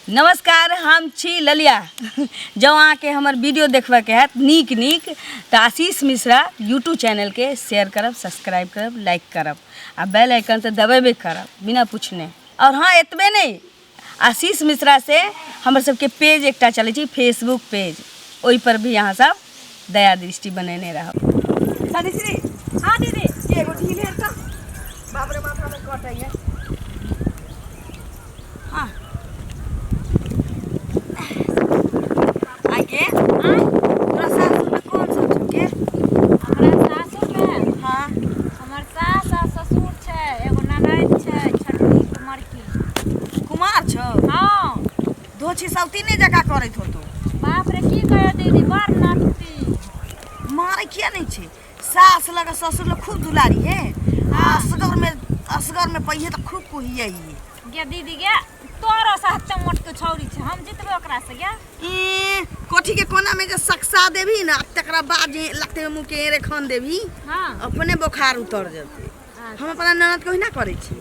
नमस्कार, हम छी ललिया। जँ अहाँके हमर वीडियो देखबाके हैत नीक नीक तऽ आशीष मिश्रा यूट्यूब चैनलके शेयर करब, सब्सक्राइब करब, लाइक करब आ बेल आइकन तऽ दबेबे करब बिना पूछने। आओर हँ, एतबे नहि, आशीष मिश्रा से हमर सबके पेज एकटा चलै छै फेसबुक पेज, ओहिपर भी अहाँ सब दया दृष्टि बनेने रहब। सदीश्री। हाँ दीदी। के एगो ढील हेर तऽ बाप रे माथा में कटैया। हाँ आगे तोरा सासुर में कौन सब छौ गे? हमरा सासुर में? हाँ। हमर सास आ ससुर छै, एगो ननैद छै छोटकी कुमरकी। कुमार छौ? हाँ। धोछी सौतीने जकाँ करैत होतो। बाप रे, की कहियो दीदी, बड़ नटती। मारै किया नहि छै? सास लग ससुर लग खूब दुलारी है। आ असगर में पहिए तऽ खूब कुहिए। गे दीदी गे, तोरो से हत्ते मोट के छौरी छै, हम जितबै ओकरा से गे? ई कोठी के कोना में जे सकसा देबही ना, तकरा बाद जे लगते मुँह के एरे खन देबही, अपने बोखार उतर जेतै। हम अपना ननद के ओहिना करै छी।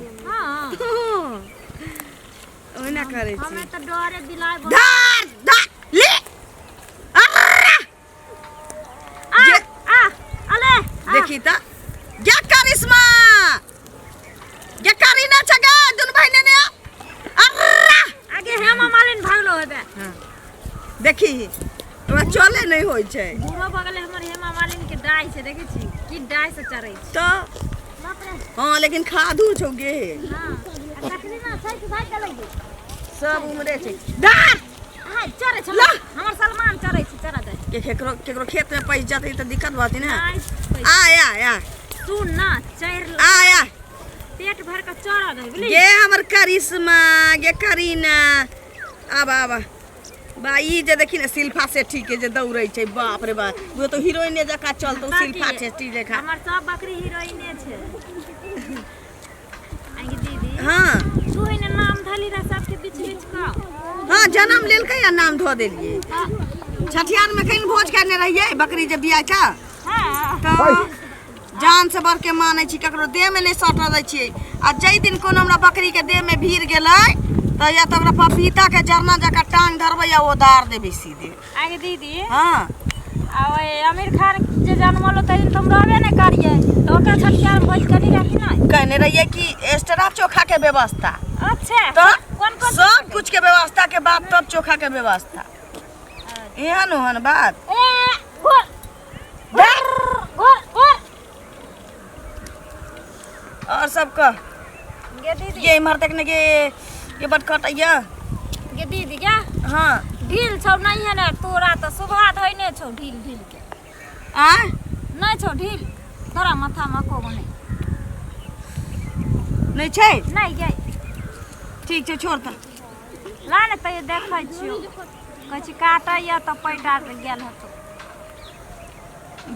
ओहिना करै छी। हमे तऽ डरे बिलाइ धार धार ले अर्रा! आ, जे- आ, अले, आ। देखी तऽ गे करिश्मा, गे करीना छ गे, दुनू भाई नेने आ। अर्रा! आगे हेमा मालिन भागलो हेबे। हाँ। देखी, ओकरा चले नहि होइ छै। बूढ़ो भऽ गेलै हमर हेमा मालिन के डाइ छै, देखै छी की डाइ से चढ़ै छै। तऽ बाप रे। हाँ, लेकिन खाधु छौ गे। हाँ, आ कटरीना छै कि भागि गेलै गे? सब उमरे छै। धार! हाय, चढ़ै छै। ला। हमर सलमान चढ़ै छै, चढ़ऽ दे। के केकरो केकरो खेत में पैस जाते तऽ दिक्कत भऽ जेतै ने। आइ पैस। आ आ आ। सुन ना, चढ़। आ आ। पेट भर के चढ़ऽ दे, बुझली? गे हमर करिश्मा, गे करीना, आब आब बा। ई जे देखी ने शिल्पा शेट्टी के जे दौड़ै छै, बाप रे बाप, वो तो हीरोइने जकाँ चलतौ। बाकी शिल्पा शेट्टी जकाँ। हमर सब बकरी हीरोइने छै। आगे दीदी। हाँ। तू एने नाम धली रह सबके बीच बीच का। हाँ, जन्म लेलकै आ नाम धो देलियै। छठियार में कहीं भोज करने रहियै बकरी जे बिया का। हाँ। तऽ जान से बढ़ के मानै छी, ककरो देह में नहि सटऽ दै छियै। आ जाहि दिन कोनो हमरा बकरी के देह में भीड़ गेलै तऽ या तऽ ओकरा पपीता के जरना जकाँ टांग धरबै या ओदार देबै सीधे। आगे दीदी। हाँ। आ ओए आमिर खान जे जन्मलो तै दिन तुम रहबे नहि करियै, तऽ ओकरा छठियार में भोज करी रह कि नहि? कहने रहियै कि एक्स्ट्रा चोखा के व्यवस्था। अच्छा। तऽ कोन कोन? सब कुछ के व्यवस्था के बाद तब चोखा के व्यवस्था, एहन ओहन बात। ए घोर घोर घोर। और सब कह। गे दीदी। ये इम्हर देखने के ये बड कटैया। गे दीदी गे। हाँ। ढील छौ नहीं है ने तोरा, तऽ शोभा धइने छौ ढील ढील के। आ नहीं छौ ढील तोरा माथा में एको गो नहीं। नहि छै। नहीं गे। ठीक छै, छोड़ तऽ। ला ने तैयो देखै छियौ, कहै छी काटैया तऽ पैटा गेल हेतौ।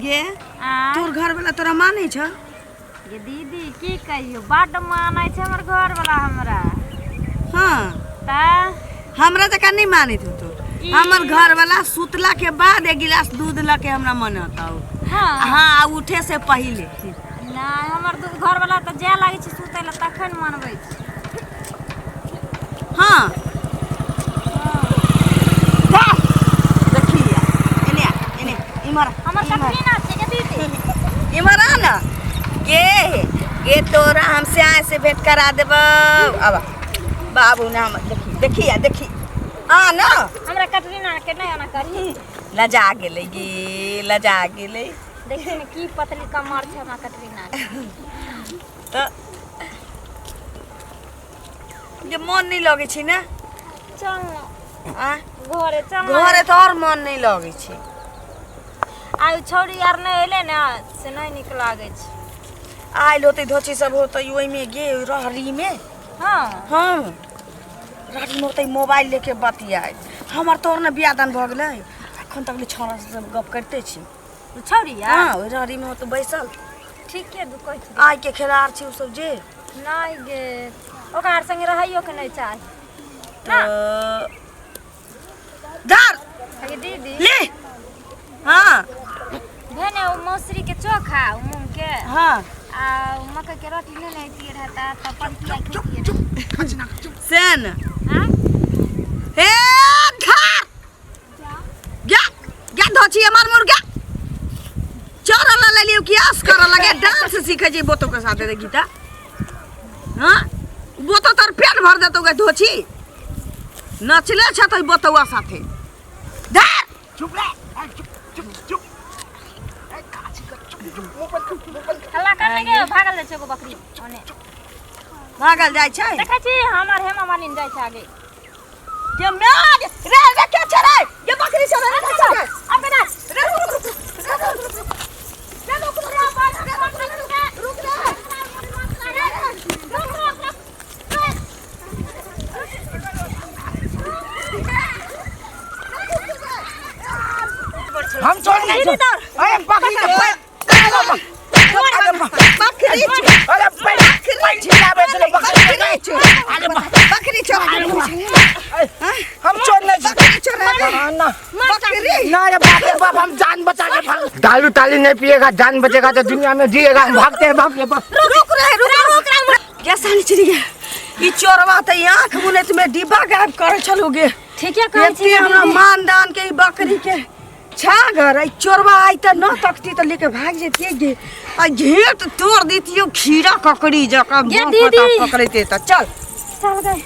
गे। आ तोर घर वाला तोरा मानै छ? गे दीदी, की कहियो, बड्ड मानै छै हमर घरवला हमरा। हाँ। तऽ हमरा जकाँ नहि मानैत होतो। हमर घर वाला सुतला के बाद एक गिलास दूध लऽ के हमरा मन होता। हाँ। हाँ, आ उठे से पहिले। नहि, हमर दूध घरवला तऽ जाय लागै छै सुतै लए तखन मनबै छै। हाँ, देखी, एने आ, एने इम्हर आ, हमर इम्हर। कटरीना छै गे दीदी। इम्हर आ ना गे। गे, तोरा हम से से भेंट करा देबौ। अब बाबू ना हमर, देखी देखी आ देखी आ ना। हमरा कटरीना के नहि आना करी। लजा गेलै गे, लजा गेलै। देखी ने की पतली कमर छै हमरा कटरीना के। तऽ जे मन नहि लगै छै ने। चल ने। आ घरे चल ने। घरे तऽ आओर मन नहि लगै छै। आ उ छौड़ी आर नहि एलै ने से नहि नीक लागै छै। आयल होतै, धोची सब होतै ओहिमे गे, रहरीमे। हाँ। हाँ, रहरीमे होतै मोबाइल लेके बतियाइत। हमर तोहर ने बियाह दान भऽ गेलै, एखन तक ले छौड़ा सब गप करिते छी। उ छौड़ी आर? हाँ, ओहि रहरीमे होतै बैसल। ठीके दू कहै छी। आइ के खेलाड़ छै ओ सब जे। नहि गे, ओकरा आर संगे रहैयो के नहि चाही। तऽ धर। अगे दीदी। ले, हाँ। भेने ओ मौसरी के चोखा, ओ मूंग के हाँ आ ओ मकई के रोटी लेने अइतियै रहै तऽ पंथिया खैतियै। से ने। हाँ। हे। सीखे छी बोतो के साथे रे गीता हाँ बोतो तोर पेट भर देतौ गे धोछी नचले छ तो बोतौआ साथे धर चुप रे ए, चुप चुप चुप ए, काची का चुप चुप मुंह पर चुप मुंह पर हल्ला करने के भागल जाइ छै एगो बकरी ओने भागल जाइ छै देखै छी हमर हेमा मालिन जाइ छै आगे ये म्याज रे रे के छै रे ये बकरी छै रे रे छै अब बेटा रे रुक रुक रुक रुक रे रुक रे रुक रे हम छोड़ नहीं छोड़ अरे बकरी के पैर बकरी अरे पैर पैर छिलावे छले बकरी के अरे बकरी चोरा हम छोड़ नहीं बकरी चोरा ना बकरी ना रे बाप रे बाप हम जान बचा के भाग दारू ताली नहीं पिएगा जान बचेगा तो दुनिया में जिएगा हम भागते हैं बाप रे बाप रुक रे रुक रुक रे कैसा नहीं चली गया ई चोरवा त आंख बुनैत में डिब्बा गायब करे छलोगे ठीके कहै छी एते हमरा मानदान के ई बकरी के छागर ई चोरवा आई त न तकती त लेके भाग जतियै गे आ घेट तोड़ दितियो खीरा ककड़ी जकाँ गे बाँह दीदी। फटा पकड़ैते त चल चल गए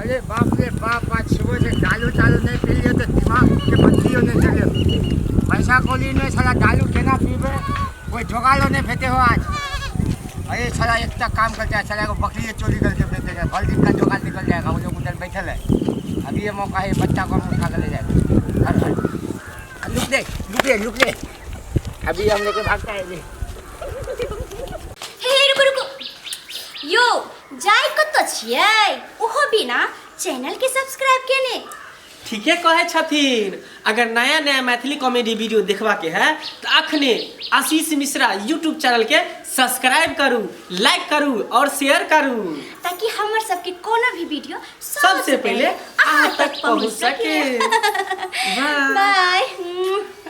अरे बाप रे बाप आज सुबह से दारू चालू नहीं पी लिए तो दिमाग के बत्ती नहीं चले पैसा कोली नहीं साला दारू केना पीबे कोई जोगाड़ो नहीं फेंटे हो आज अरे साला एक तक काम करते है साला को बकरी के चोरी करके फेंक देंगे भल दिन का जोगाड़ निकल जाएगा वो लोग उधर बैठल है अभी ये मौका है बच्चा को हम उठा के ले जाएंगे हर हर लुक दे लुक ले लुक ले अभी हम लेके भागता है ये हे रुकू रुकू यो जाय कतऽ छियै ओहो बिना चैनल के सब्सक्राइब केने ठीके कहै छथिन अगर नया नया मैथिली कॉमेडी वीडियो देखबाके है तऽ अखने आशीष मिश्रा यूट्यूब चैनल के सब्सक्राइब करू लाइक करू और शेयर करू ताकि हमर सबके कोनो भी वीडियो सबसे पहले अहाँ तक पहुँच सके बाय बाय।